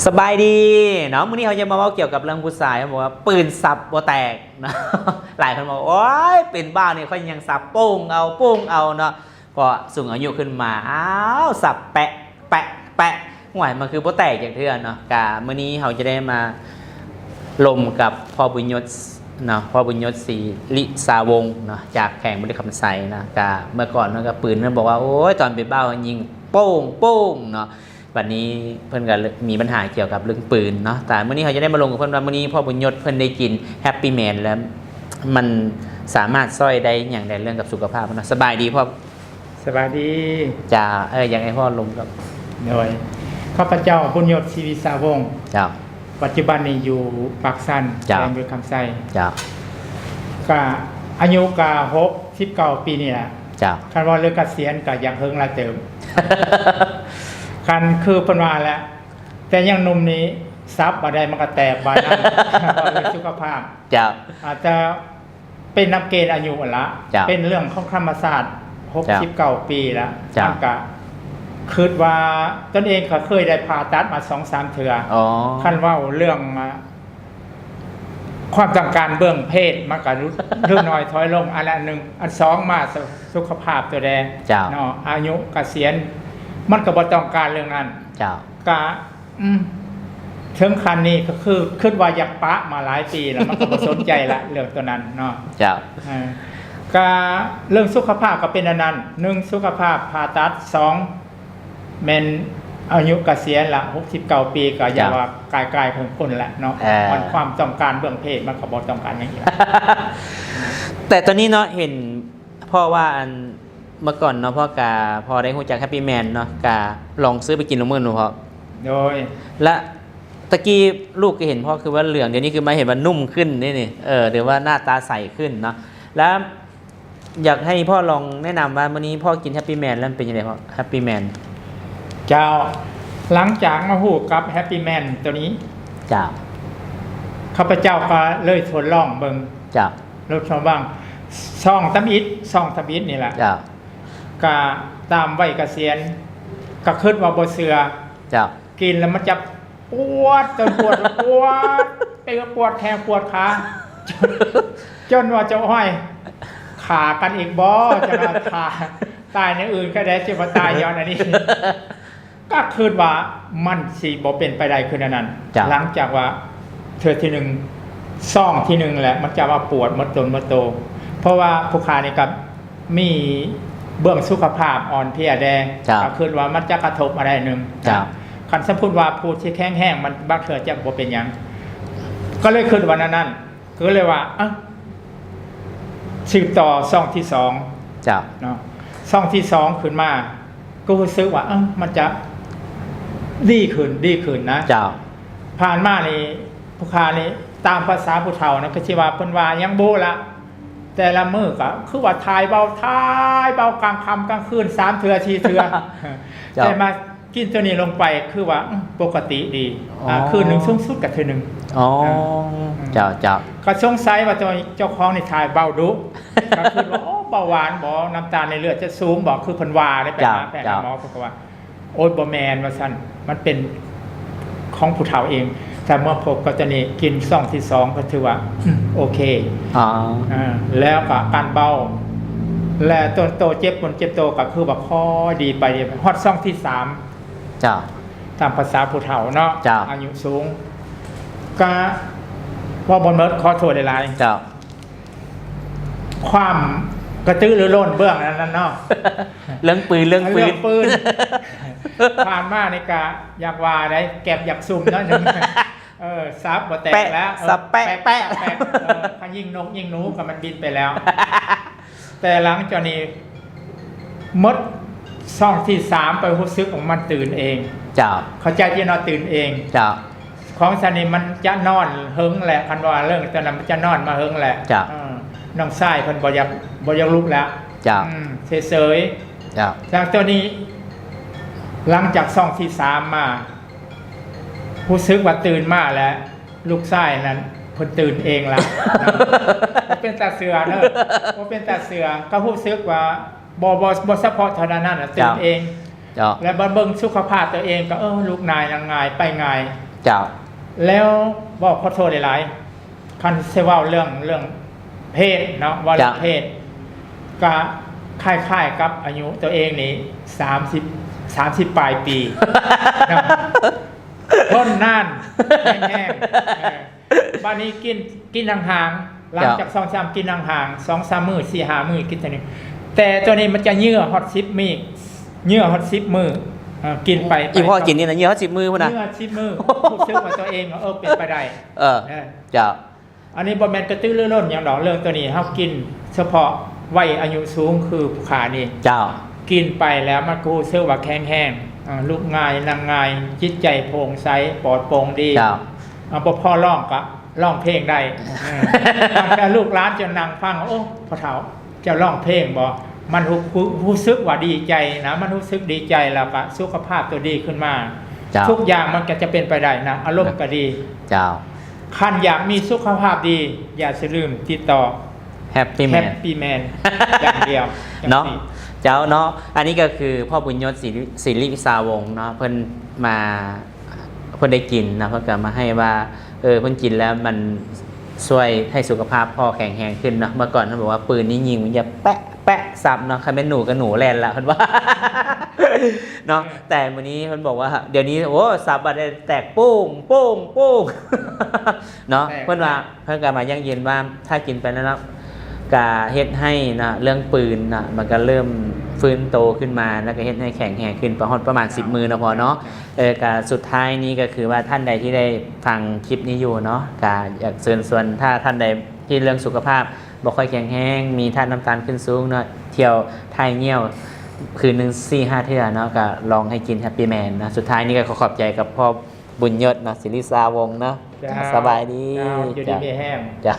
ສະບາຍດີເນາະ, ມື້ນີ້ເຮົາຈະມາເວົ້າກ່ຽວກັບເລື່ອງຜູ້ຊາຍ, ເຂົາບອກວ່າປືນສັບບໍ່ແຕກເນາະ. ຫຼາຍຄົນບອກ ໂອ້ຍ ເປັນບ່າວນີ້ຂ້ອຍຍັງສັບໂປ້ງເອົາໂປ້ງເອົາເນາະ, ພໍສູງອາຍຸຂຶ້ນມາ ອ້າວ ສັບແປະ ແປະ ແປະ ໂອ້ຍ ມັນຄືບໍ່ແຕກຈັກເທື່ອເນາະ. ກະມື້ນີ້ເຮົາຈະໄດ້ມາລົມກັບພໍ່ບຸນຍົດເນາະ, ພໍ່ບຸນຍົດ ສີລິສາວົງເນາະ, ຈາກແຂວງບໍລິຄຳໄຊເນາະ. ກະເມື່ອກ່ອນເພິ່ນກະປືນ ເພິ່ນບອກວ່າ ໂອ້ຍ ຕອນເປັນບ່າວຍິງໂປ້ງ ໂປ້ງເນາະ. ບັດນີ້ເພິ່ນກໍມີບັນຫາກ່ຽວກັບເລື່ອງປືນເນາະ, ແຕ່ມື້ນີ້ເຮົາຈະໄດ້ມາລົມກັບເພິ່ນວ່າ ມື້ນີ້ພໍ່ບຸນຍົດເພິ່ນໄດ້ກິນ Happy Man ແລ້ວ ມັນສາມາດຊ່ອຍໄດ້ຫຍັງໃນເລື່ອງກັບສຸຂະພາບເນາະ. ສະບາຍດີພໍ່. ສະບາຍດີ. ເຈົ້າ. ເອີ ຢາກໃຫ້ພໍ່ລົມກັບ. ໂດຍ ຂ້າພະເຈົ້າ ບຸນຍົດ ສີລິສາວົງ. ເຈົ້າ. ປັດຈຸບັນນີ້ຢູ່ປາກຊັນ. ເຈົ້າ. ແຂວງບໍລິຄຳໄຊ. ເຈົ້າ. ກະອາຍຸກະຫົກ ສິບເກົ້າປີນີ້ແຫຼະ. ເຈົ້າ. ຄັນວ່າເລື່ອງກະສຽນກະຢາກເຫິງຫຼາຍເຕີບ. ຄັນຄືເພິ່ນວ່າແຫຼະ ແຕ່ຍັງໜຸ່ມນີ້ ສັບບາດໃດມັນກະແຕກບາດນັ້ນ. ເວົ້າເລື່ອງສຸຂະພາບ. ເຈົ້າ. ອາດຈະເປັນນຳເກນອາຍຸຫັ້ນລະ. ເຈົ້າ. ເປັນເລື່ອງຂອງທຳມະຊາດ. ເຈົ້າ. ຫົກສິບເກົ້າປີລະ. ເຈົ້າ. ມັນກະຄິດວ່າຕົນເອງກະເຄີຍໄດ້ຜ່າຕັດມາສອງສາມເທື່ອ. ອໍ. ຄັນເວົ້າເລື່ອງ ຄວາມຕ້ອງການເບື້ອງເພດມັນກະຫຼຸດ ຫຼຸດໜ້ອຍຖອຍລົງ, ອັນ ອັນໜຶ່ງ. ອັນສອງມາ ສຸ ສຸຂະພາບຕົວແດ. ເຈົ້າ. ເນາະ, ອາຍຸກະສຽນ ມັນກະບໍ່ຕ້ອງການເລື່ອງນັ້ນ. ເຈົ້າ. ກະ ອືມ ເຖິງຂັ້ນນີ້ກະຄືຄິດວ່າຢາກປະມາຫຼາຍປີແລ້ວ, ມັນກະບໍ່ສົນໃຈລະ ເລື່ອງຕົວນັ້ນເນາະ. ເຈົ້າ. ເອີ ກະເລື່ອງສຸຂະພາບກະເປັນອັນນັ້ນ, ໜຶ່ງ ສຸຂະພາບ ຜ່າຕັດ, ສອງ ແມ່ນອາຍຸກະສຽນລະ ຫົກສິບເກົ້າປີ ກໍຢ່າ ເຈົ້າ ວ່າກາຍໆຂອງຄົນລະເນາະ. ເອີ ມັນຄວາມຕ້ອງການເບື້ອງເພດມັນກໍບໍ່ຕ້ອງການຫຍັງອີກ. ແຕ່ຕອນນີ້ເນາະ ເຫັນພໍ່ວ່າ ອັນ ເມື່ອກ່ອນເນາະ ພໍ່ກະພໍໄດ້ຮູ້ຈັກ Happy Man ເນາະ ກະລອງຊື້ໄປກິນລອງເບິ່ງເນາະພໍ່. ໂດຍ ລະຕະກີ້ລູກກໍເຫັນພໍ່ຄືວ່າເຫຼືອງ, ດຽວນີ້ຄືມາເຫັນວ່ານຸ້ມຂຶ້ນເດ້ນີ້. ເອີ ຫຼືວ່າໜ້າຕາໃສຂຶ້ນເນາະ. ລະ ຢາກໃຫ້ພໍ່ລອງແນະນຳວ່າ ມື້ນີ້ພໍ່ກິນ Happy Man ແລ້ວເປັນຈັ່ງໃດພໍ່? Happy Man. ເຈົ້າ, ຫຼັງຈາກມາຮູ້ກັບ Happy Man ໂຕນີ້. ເຈົ້າ. ຂ້າພະເຈົ້າກໍເລີຍທົດລອງເບິ່ງ. ເຈົ້າ. ເລີ່ມຊອງບາງ ຊອງທຳອິດ ຊອງທຳອິດນີ້ແຫຼະ. ເຈົ້າ. ກະຕາມໄວກະສຽນ ກະຄິດວ່າບໍ່ເຊື່ອ. ເຈົ້າ. ກິນແລ້ວມັນຈະ ປວດ ຈົນປວດ ປວດ ເປັນ ປວດແຂ້ງປວດຂາ ຈົນວ່າຈະ ໂອ້ຍ ຂ້າກັນອີກບໍ່ ຈະມາຂ້າ ຕາຍແນວອື່ນກໍໄດ້ ຊິມາຕາຍຍ້ອນອັນນີ້. ກໍຄິດວ່າມັນຊິບໍ່ເປັນໄປໄດ້ຄືແນວນັ້ນ. ເຈົ້າ. ຫຼັງຈາກວ່າເທື່ອທີໜຶ່ງ ຊອງທີໜຶ່ງແຫຼະ ມັນຈະວ່າປວດໝົດຕົນໝົດໂຕ ເພາະວ່າຜູ້ຂ້ານີ້ກໍ ມີເບື້ອງສຸຂະພາບອ່ອນເພຍແດ່. ເຈົ້າ. ກໍຄິດວ່າມັນຈະກະທົບມາໄດ້ໜຶ່ງ. ເຈົ້າ. ຄັນສົມມຸດວ່າຜູ້ທີ່ແຂງແຮງ ມັນບາງເທື່ອຈະບໍ່ເປັນຫຍັງ ກໍເລີຍຄິດວ່ານັ້ນໆ ກໍເລີຍວ່າ ເອົ້າ ສືບຕໍ່ຊ່ອງທີສອງ. ເຈົ້າ. ເນາະ ຊ່ອງທີສອງຂຶ້ນມາ ກໍຮູ້ສຶກວ່າ ເອົ້າ ມັນຈະດີຂຶ້ນ ດີຂຶ້ນນະ. ເຈົ້າ. ຜ່ານມານີ້ ຜູ້ຂ້ານີ້ ຕາມພາສາຜູ້ເຖົ້ານະ ກໍຊິວ່າ ເພິ່ນວ່າຍັງບໍ່ລະ ແຕ່ລະມື້ກໍຄືວ່າຖ່າຍເບົາ ຖ່າຍເບົາກາງຄ່ຳກາງຄືນ ສາມເທື່ອ ສີ່ເທື່ອ. ເຈົ້າ. ແຕ່ມາກິນໂຕນີ້ລົງໄປ ຄືວ່າ ອືມ ປົກກະຕິດີ. ອໍ. ອ່າ ຄືນໜຶ່ງສູງສຸດກໍເທື່ອໜຶ່ງ. ອໍ. ເຈົ້າ ເຈົ້າ. ກໍສົງໄສວ່າເຈົ້າ ເຈົ້າຂອງນີ້ຖ່າຍເບົາດຸ ກໍຄິດວ່າ ໂອ້ ເບົາຫວານບໍ ນ້ຳຕານໃນເລືອດຈະສູງບໍ ຄືເພິ່ນວ່າເດ້. ໄປຫາແພດ ເຈົ້າ ຫາໝໍ ເພິ່ນກໍວ່າ ໂອ້ຍ ບໍ່ແມ່ນວ່າຊັ້ນ ມັນເປັນຂອງຜູ້ເຖົ້າເອງ. ແຕ່ເມື່ອພົບກັບຕົວນີ້ ກິນຊ່ອງທີສອງກໍຖືວ່າ ອືມ ໂອເຄ. ອໍ. ເອີ ແລ້ວກໍການເບົາ ແລະ ຕົວ ໂຕເຈັບຄົນເຈັບໂຕກໍຄືວ່າຄ່ອຍດີໄປ ຮອດຊ່ອງທີສາມ. ເຈົ້າ. ຕາມພາສາຜູ້ເຖົ້າເນາະ. ເຈົ້າ. ອາຍຸສູງ ກະເວົ້າບໍ່ໝົດ ຂໍໂທດຫຼາຍໆ. ເຈົ້າ. ຄວາມກະຕືລືລົ້ນເບື້ອງນັ້ນເນາະ ເລື່ອງປືນ ເລື່ອງປືນ ເລື່ອງປືນ ຜ່ານມານີ້ກະຢາກວ່າໄດ໋ ແກັບຢາກຊຸ່ມໜ້ອຍໜຶ່ງ. ເອີ ສັບບໍ່ແຕກແລ້ວ. ເອີ ສັບແປະ ແປະ ແປະ ແປະ. ເອີ ຄັນຍິງນົກຍິງໜູກໍມັນບິນໄປແລ້ວ. ແຕ່ຫຼັງຈາກນີ້ໝົດຊ່ອງທີສາມໄປ ຮູ້ສຶກວ່າມັນຕື່ນເອງ. ເຈົ້າ. ເຂົ້າໃຈທີ່ເນາະ ຕື່ນເອງ. ເຈົ້າ. ຂອງຊັ້ນນີ້ມັນຈະນອນເຫິງແຫຼະ ຄັນວ່າເລື່ອງຕົວນັ້ນມັນຈະນອນມາເຫິງແຫຼະ. ເຈົ້າ. ເອີ ນ້ອງຊາຍເພິ່ນບໍ່ຢາກ ບໍ່ຢາກລຸກແລ້ວ. ເຈົ້າ. ອືມ ເສີຍໆ. ເຈົ້າ. ຈາກຕົວນີ້ ຫຼັງຈາກຊ່ອງທີສາມມາ ຮູ້ສຶກວ່າຕື່ນມາແລ້ວ ລູກຊາຍນັ້ນເພິ່ນຕື່ນເອງລະ. ບໍ່ເປັນຕາເຊື່ອເດີ ບໍ່ເປັນຕາເຊື່ອ. ກໍຮູ້ສຶກວ່າ ບໍ່ ບໍ່ ບໍ່ສະເພາະເທົ່ານັ້ນນະ ຕື່ນເອງ. ເຈົ້າ. ແລະ ມາເບິ່ງສຸຂະພາບຕົວເອງກໍ ເອີ ລຸກງ່າຍ ນັ່ງງ່າຍ ໄປງ່າຍ. ເຈົ້າ ແລ້ວເວົ້າຂໍໂທດຫຼາຍໆ ຄັນຊິເວົ້າເລື່ອງ ເລື່ອງເພດເນາະ ເວົ້າເລື່ອງເພດ ກະຄ້າຍໆກັບອາຍຸໂຕເອງນີ້ ສາມສິບ ສາມສິບປາຍປີເນາະ ທົນນານ ແຮງໆ ເອີ ບາດນີ້ກິນ ກິນຫ່າງໆ ຫຼັງຈາກສອງສາມ ກິນຫ່າງໆ ສອງສາມມື້ ສີ່ຫ້າມື້ ກິນເທື່ອໜຶ່ງ ແຕ່ໂຕນີ້ມັນຈະເຫຍື່ອຮອດສິບມື້ ເຫຍື່ອຮອດສິບມື້ ເອີ ກິນໄປ ອີ່ພໍ່ກິນນີ້ນະ ເຫຍື່ອຮອດສິບມື້ພຸ້ນນະ ເຫຍື່ອສິບມື້ ຮູ້ສຶກວ່າໂຕເອງ ເອີ ເປັນໄປໄດ້ ເອີ ເອີ ເຈົ້າ ອັນນີ້ບໍ່ແມ່ນກະຕືລືລົ້ນຫຍັງດອກ ເລື່ອງໂຕນີ້ເຮົາກິນສະເພາະໄວອາຍຸສູງຄືຜູ້ຂ້ານີ້ ເຈົ້າ ກິນໄປແລ້ວມັນກໍຮູ້ສຶກວ່າແຂງແຮງ ເອີ ລຸກງ່າຍ ນັ່ງງ່າຍ ຈິດໃຈໂປ່ງໃສ ປອດໂປ່ງດີ ເຈົ້າ ເອີ ບໍ່ພໍຮ້ອງກະຮ້ອງເພງໄດ້ ເອີ ບາງເທື່ອລູກຫຼານຈະນັ່ງຟັງ ໂອ້ ພໍ່ເຖົ້າ ເຈົ້າຮ້ອງເພງບໍ່? ມັນຮູ້ ຮູ້ ຮູ້ສຶກວ່າດີໃຈນະ ມັນຮູ້ສຶກດີໃຈ ແລ້ວກະສຸຂະພາບໂຕດີຂຶ້ນມາ ເຈົ້າ ທຸກຢ່າງມັນກໍຈະເປັນໄປໄດ້ນະ ອາລົມກໍດີ ເຈົ້າ ຄັນຢາກມີສຸຂະພາບດີ ຢ່າຊິລືມຕິດຕໍ່ Happy Man Happy Man ຢ່າງດຽວ ເນາະ ເຈົ້າເນາະ ອັນນີ້ກໍຄືພໍ່ບຸນຍົດ ສິ ສິລິວິສາວົງເນາະ ເພິ່ນມາ ເພິ່ນໄດ້ກິນເນາະ ເພິ່ນກໍມາໃຫ້ວ່າ ເອີ ເພິ່ນກິນແລ້ວມັນຊ່ວຍໃຫ້ສຸຂະພາບພໍ່ແຂງແຮງຂຶ້ນເນາະ ເມື່ອກ່ອນເພິ່ນບອກວ່າ ປືນນີ້ຍິງມັນຈະແປະ ແປະ ສັບເນາະ ຄັນແມ່ນໜູກັບໜູແລ່ນລະ ເພິ່ນວ່າເນາະ ເອີ ແຕ່ມື້ນີ້ເພິ່ນບອກວ່າ ດຽວນີ້ ໂອ້ ສັບບາດແຕກໂປ້ງ ໂປ້ງ ໂປ້ງເນາະ ແປະ ເພິ່ນວ່າ ເພິ່ນກໍມາຢັ້ງຢືນວ່າ ຖ້າກິນໄປແລ້ວເນາະ ກະເຮັດໃຫ້ນະ ເລື່ອງປືນນະ ມັນກະເລີ່ມຟື້ນໂຕຂຶ້ນມາ ແລ້ວກະເຮັດໃຫ້ແຂງແຮງຂຶ້ນ ປະຮອດປະມານສິບມື້ເນາະພໍ່ເນາະ ເອີ ກະສຸດທ້າຍນີ້ກະຄືວ່າ ທ່ານໃດທີ່ໄດ້ຟັງຄລິບນີ້ຢູ່ເນາະ ກະຢາກເຊີນຊວນ ຖ້າທ່ານໃດທີ່ເລື່ອງສຸຂະພາບບໍ່ຄ່ອຍແຂງແຮງ ມີທາດນ້ຳຕານຂຶ້ນສູງເນາະ ທ່ຽວຖ່າຍຍ່ຽວຄືນໜຶ່ງສີ່ຫ້າເທື່ອເນາະ ກະລອງໃຫ້ກິນ Happy Man ນະ ສຸດທ້າຍນີ້ກະຂໍຂອບໃຈກັບພໍ່ບຸນຍົດເນາະ ສິລິສາວົງເນາະ ເຈົ້າ ສະບາຍດີ ເຈົ້າ ຢູ່ດີມີແຮງ ເຈົ້າ.